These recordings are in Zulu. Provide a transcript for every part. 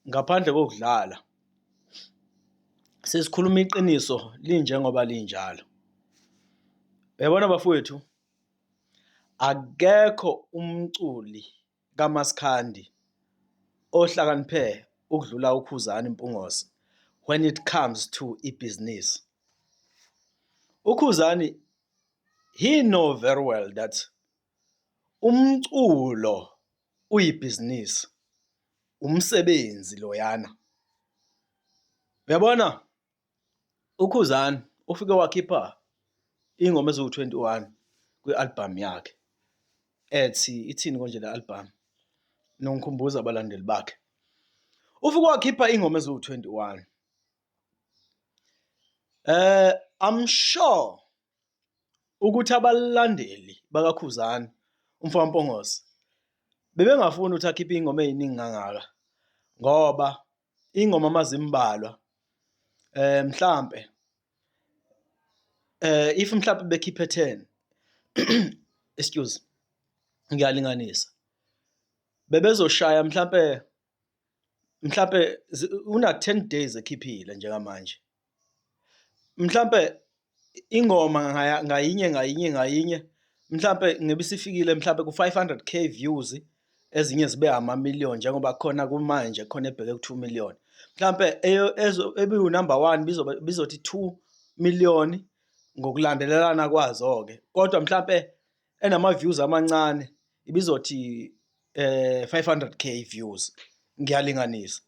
Ngaphandle kokudlala sesikhuluma iqiniso linjengoba linjalo. Uyabona bafowethu, akekho umculi kamaskandi ohlakaniphe ukudlula uKhuzani Mpungose when it comes to ibhizinisi. UKhuzani he know very well that umculo uyibhizinisi, umsebenzi loyana. Uyabona uKhuzani ufike wakhipha iy'ngoma eziwu-21 kwi-album yakhe ethi ithini konje le album? Nongikhumbuza abalandeli bakhe. Ufike wakhipha iy'ngoma eziwu-21. I'm sure ukuthi abalandeli bakaKhuzani umfo kaMpongose bebengafuni ukuthi akhiphe iy'ngoma ey'ningi kangaka ngoba iy'ngoma uma zimbalwa mhlampe if mhlampe bekhiphe 10 excuse ngiyalinganisa bebezoshaya mhlampe mhlampe una 10 days ekhiphile njengamanje. Mhlampe ingoma ngayinye ngayinye ngayinye mhlampe ngebe isifikile mhlampe ku-500K views, ezinye zibe ama-million njengoba khona kumanje khona ebheke ku-2 million. Mhlampe ebiwu-number one bizothi 2 million ngokulandelelana kwazo-ke, kodwa mhlampe enama-views amancane ibizothi 500K views, ngiyalinganisa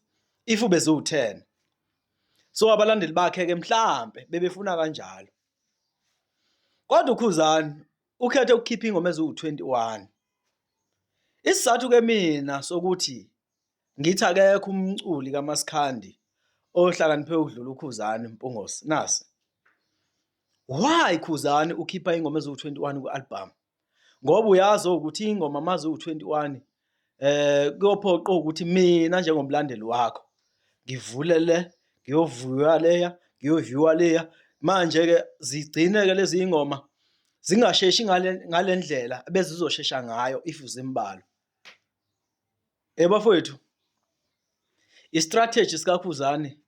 if beziwu-10. So abalandeli bakhe-ke mhlampe bebefuna kanjalo. Kodwa uKhuzani ukhethe ukukhipha ingoma eziwu-21. Isizathu-ke mina sokuthi ngithi akekho umculi kaMaskandi ohlakaniphe ukudlula uKhuzani Mpungose nasi. Why Khuzani ukhipha ingoma eziwu-21 ku-album? Ngoba uyazi ukuthi ingoma uma ziwu-21 kuyophoqa ukuthi mina njengomlandeli wakho ngivule le ngiyovuya leya ngiyoviwa leya. Manje-ke zigcine-ke lezi ngoma zingasheshi ngale ngale ndlela ebezizoshesha ngayo if zimbalwa. Bafowethu, i-strategy sikaKhuzani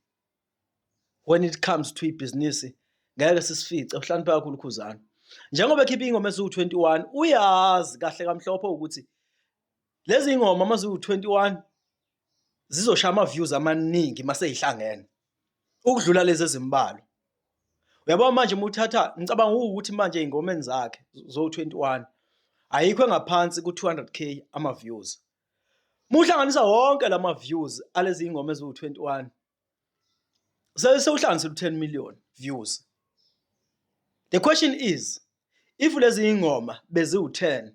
when it comes to ibhizinisi ngeke sisifice uhlakaniphe kakhulu uKhuzani. Njengoba ekhipha iy'ngoma eziwu-21 uyazi kahle kamhlophe ukuthi lezi ngoma uma ziwu-21 zizoshaya ama-views amaningi uma sey'hlangene ukudlula lezi ezimbalwa. Uyabona manje uma uthatha ngicabanga ukuthi manje ey'ngomeni zakhe zowu-21 ayikho engaphansi ku-200K ama-views. Uma uhlanganisa wonke lama views alezi ngoma eziwu-21 sewuhlanganisile u-10 million views. The question is if lezi ingoma beziwu-10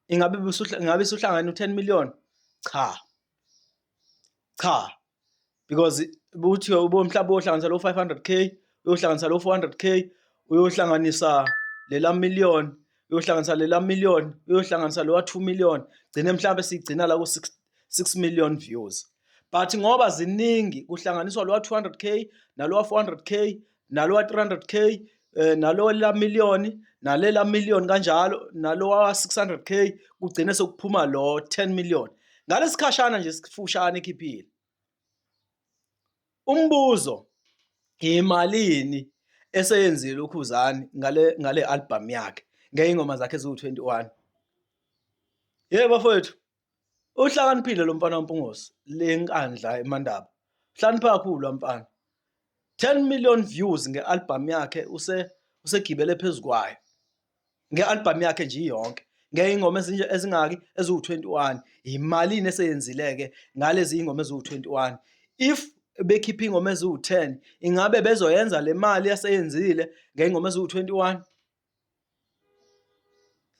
ingabe ingabe isuhlangene u-10 million? Cha. Cha. Because uthi mhlawumbe uyohlanganisa lo 500K, uyohlanganisa lo 400K, uyohlanganisa lela million, uyohlanganisa lela million, uyohlanganisa lowa 2 million, gcine mhlawumbe sigcina la ku 6 6 million views. But ngoba ziningi kuhlanganiswa lowa 200K nalowa 400K nalowa 300K nalowa la million nalela million kanjalo nalowa 600K kugcine sekuphuma lo 10 million. Ngalesikhashana nje sifushane ekhiphile. Umbuzo imalini eseyenzile uKhuzani ngale ngale album yakhe ngeyingoma zakhe eziwu-21? Yebo bafowethu, uhlakaniphile lo mfana waMpungose le nkandla eMandaba. Uhlakaniphe kakhulu lo mfana. 10 million views nge-album yakhe usegibele phezu kwayo. Nge-album yakhe nje iyonke. Ngeyingoma ezinje ezingaki eziwu-21. Imalini eseyenzile-ke ngalezi ingoma eziwu-21? If bekhipha ingoma eziwu-10 ingabe bezoyenza le mali aseyenzile ngeyingoma eziwu-21?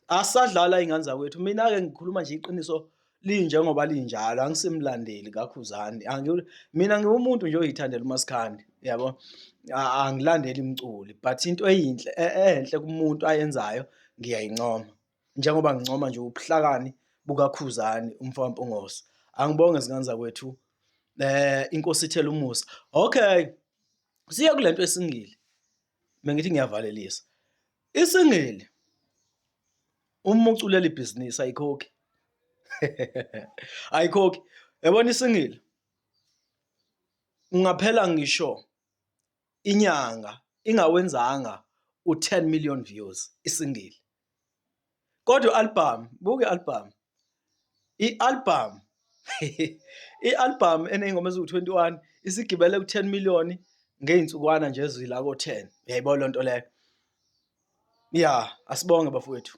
Asadlala iy'ngane zakwethu. Mina-ke ngikhuluma nje iqiniso linjengoba linjalo, angisimlandeli kaKhuzani. Mina ngiwumuntu nje oyithandela umaskandi, yabo. Angilandeli mculi but into eyinhle enhle kumuntu ayenzayo ngiyayincoma. Njengoba ngincoma nje ubuhlakani bukaKhuzani umfo kaMpungose. Angibonge zingane zakwethu, inkosi ithele umusa. Okay, siye kule nto esingile. Bengithi ngiyavalelisa. Isingili uma uculela ibhizinisi ayikhokhi. Ayikhokhi. Yabona i-single ungaphela ngisho inyanga ingawenzanga u-10 million views i-single. Kodwa i-album, buka i-album. I-album i-album eney'ngoma eziwu-21 isigibele ku-10 million ngey'nsukwana nje ezila ko-10. Uyayibona leyo nto leyo? Ya, asibonge bafowethu.